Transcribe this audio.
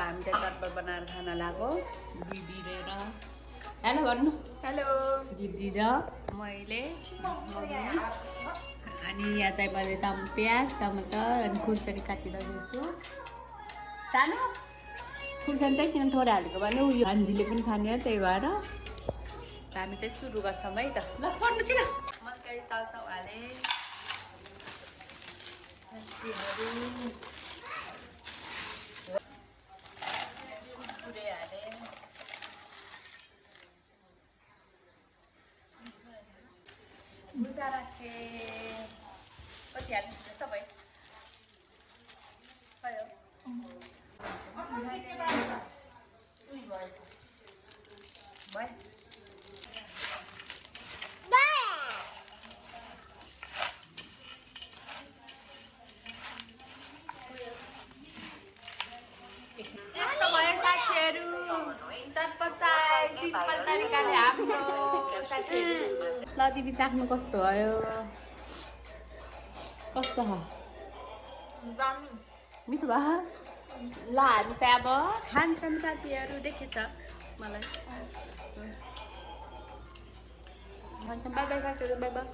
हामी चाहिँ चटपट बनाएर खान लाग्यो दिदी र हेलो भन्नु हेलो दिदी र मैले अनि यहाँ चाहिँ मैले प्याज टमाटर अनि खुर्सानी काटिरहेको छु सानो खुर्सानी चाहिँ किन थोरै हालेको भने उयो हान्जीले पनि खाने हो त्यही भएर हामी चाहिँ सुरु गर्छौँ है त ल पढ्नु छिन मकै चाउचाउ हाले कुरकुरे हाले भुजा राखे कति हाल्नु तपाईँ भयो यस्तो भयो साथीहरू चटपट चाय सिम्पल तरिकाले हाम्रो साथीहरू ल दिदी चाख्नु कस्तो भयो कस्तो छ मिठो भयो ल हामी चाहिँ अब खान्छौँ साथीहरू देखेछ मलाई खान्छौँ बाई बाई साथीहरू बाई बाई